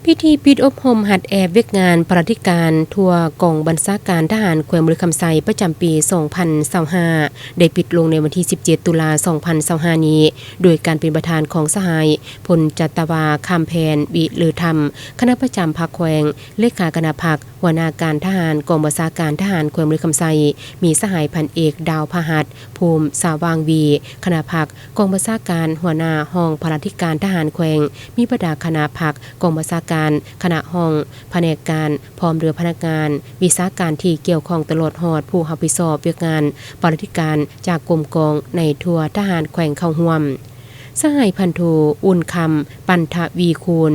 ພິທີປິດອົບຮົມຫັດແອບວຽກງານພະລາທິການທົ່ວກອງບັນຊາການທະຫານແຂວງບໍລິຄຳໄຊ ປະຈຳປີສອງພັນຊາວຫ້າ ໄດ້ປິດລົງໃນວັນທີສິບເຈັດ ຕຸລາ ສອງພັນຊາວຫ້ານີ້ ໂດຍການເປັນປະທານຂອງສະຫາຍ ພົນຈັດຕະວາ ຄຳແພນ ວິເລີທຳ ຄະນະປະຈຳພັກແຂວງ, ເລຂາຄະນະພັກ, ຫົວໜ້າການທະຫານກອງບັນຊາການທະຫານແຂວງບໍລິຄຳໄຊ, ມີສະຫາຍພັນເອກ ດາວພະຫັດ ພູມສະຫວ່າງວີ ຄະນະພັກກອງບັນຊາການ, ຫົວໜ້າຫ້ອງພະລາທິການທະຫານແຂວງ, ມີບັນດາຄະນະພັກ, ກອງບັນຊາການ, ຄະນະຫ້ອງ, ພະແນກການ, ພ້ອມດ້ວຍພະນັກງານ, ວິຊາການທີ່ກ່ຽວຂ້ອງ ຕະຫຼອດຮອດຜູ້ຮັບຜິດຊອບວຽກງານພະລາທິການຈາກກົມກອງໃນທົ່ວທະຫານແຂວງເຂົ້າຮ່ວມ. ສະຫາຍພັນໂທ ອຸ່ນຄຳ ປັນທະວີຄູນ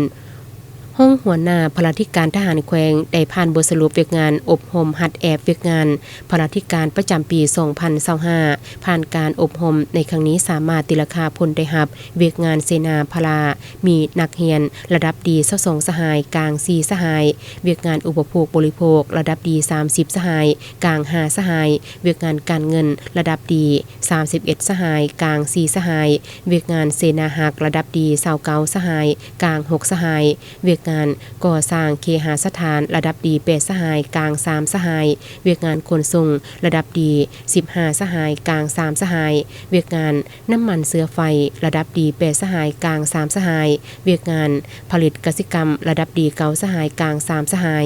ຮອງຫົວໜ້າພະລາທິການທະຫານແຂວງ ໄດ້ຜ່ານບົດສະຫຼຸບວຽກງານອົບຮົມຫັດແອບວຽກງານພະລາທິການປະຈຳປີສອງພັນຊາວຫ້າ. ຜ່ານການອົບຮົມໃນຄັ້ງນີ້ ສາມາດຕີລາຄາຜົນໄດ້ຮັບວຽກງານເສນາພາລາ ມີນັກຮຽນລະດັບດີຊາວສອງສະຫາຍ, ກາງສີ່ສະຫາຍ, ວຽກງານອຸປະໂພກບໍລິໂພກລະດັບດີສາມສິບສະຫາຍ, ກາງຫ້າສະຫາຍ, ວຽກງານການເງິນລະດັບດີສາມສິບເອັດສະຫາຍ, ກາງສີ່ສະຫາຍ, ວຽກງານເສນາຮັກລະດັບດີຊາວເກົ້າສະຫາຍ, ກາງຫົກສະຫາຍ, ວຽກງານກໍ່ສ້າງເຄຫະສະຖານລະດັບດີແປດສະຫາຍ, ກາງສາມສະຫາຍ, ວຽກງານຂົນສົ່ງລະດັບດີສິບຫ້າສະຫາຍ, ກາງສາມສະຫາຍ, ວຽກງານນ້ຳມັນເຊື້ອໄຟລະດັບດີແປດສະຫາຍ, ກາງສາມສະຫາຍ, ວຽກງານຜະລິດກະສິກຳລະດັບດີເກົ້າສະຫາຍ, ກາງສາມສະຫາຍ.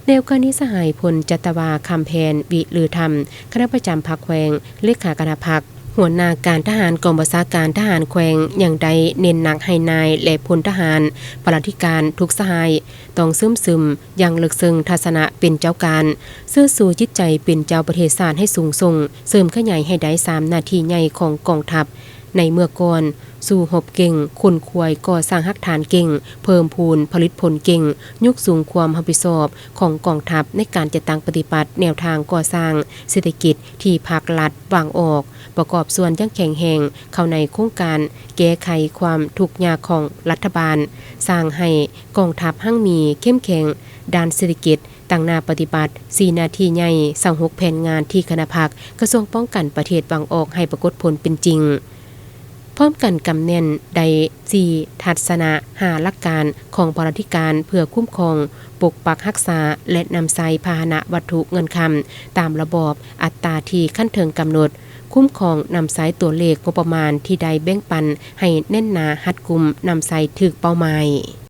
ໃນໂອກາດນີ້ ສະຫາຍ ພົນຈັດຕະວາ ຄຳແພນ ວິລືທຳ ຄະນະປະຈຳພັກແຂວງ, ເລຂາຄະນະພັກ, ຫົວໜ້າການທະຫານກອງບັນຊາການທະຫານແຂວງ ຍັງໄດ້ເນັ້ນໜັກໃຫ້ນາຍ ແລະ ພົນທະຫານ ພະລາທິການທຸກສະຫາຍ ຕ້ອງເສີມຊຶມຢ່າງເລິກເຊິ່ງທັດສະນະເປັນເຈົ້າການ, ເຊີດຊູຈິດໃຈເປັນເຈົ້າປະເທດຊາດໃຫ້ສູງສົ່ງ, ເສີມຂະຫຍາຍໃຫ້ໄດ້ສາມໜ້າທີ່ໃຫຍ່ຂອງກອງທັບ ໃນເມື່ອກ່ອນ, ສູ້ຮົບເກັ່ງ, ຂົນຂວາຍກໍ່ສ້າງຮາກຖານເກັ່ງ, ເພີ່ມພູນຜະລິດຜົນເກັ່ງ, ຍົກສູງຄວາມຮັບຜິດຊອບຂອງກອງທັບໃນການຈັດຕັ້ງປະຕິບັດແນວທາງກໍ່ສ້າງເສດຖະກິດທີ່ພັກລັດວາງອອກ, ປະກອບສ່ວນຢ່າງແຂງແຮງເຂົ້າໃນໂຄງການແກ້ໄຂຄວາມທຸກຍາກຂອງລັດຖະບານ, ສ້າງໃຫ້ກອງທັບຮັ່ງມີເຂັ້ມແຂງດ້ານເສດຖະກິດ, ຕັ້ງໜ້າປະຕິບັດສີ່ໜ້າທີ່ໃຫຍ່, ຊາວຫົກແຜນງານທີ່ຄະນະພັກ, ກະຊວງປ້ອງກັນປະເທດວາງອອກໃຫ້ປາກົດຜົນເປັນຈິງ. ພ້ອມກັນກຳແໜ້ນໄດ້ສີ່ທັດສະນະຫ້າຫຼັກການຂອງພະລາທິການ ເພື່ອຄຸ້ມຄອງ, ປົກປັກຮັກສາ ແລະ ນຳໃຊ້ພາຫະນະວັດຖຸເງິນຄຳຕາມລະບອບອັດຕາທີ່ຂັ້ນເທິງກຳນົດ, ຄຸ້ມຄອງນຳໃຊ້ຕົວເລກງົບປະມານທີ່ໄດ້ແບ່ງປັນໃຫ້ແໜ້ນໜາ, ຮັດກຸມ, ນຳໃຊ້ຖືກເປົ້າໝາຍ.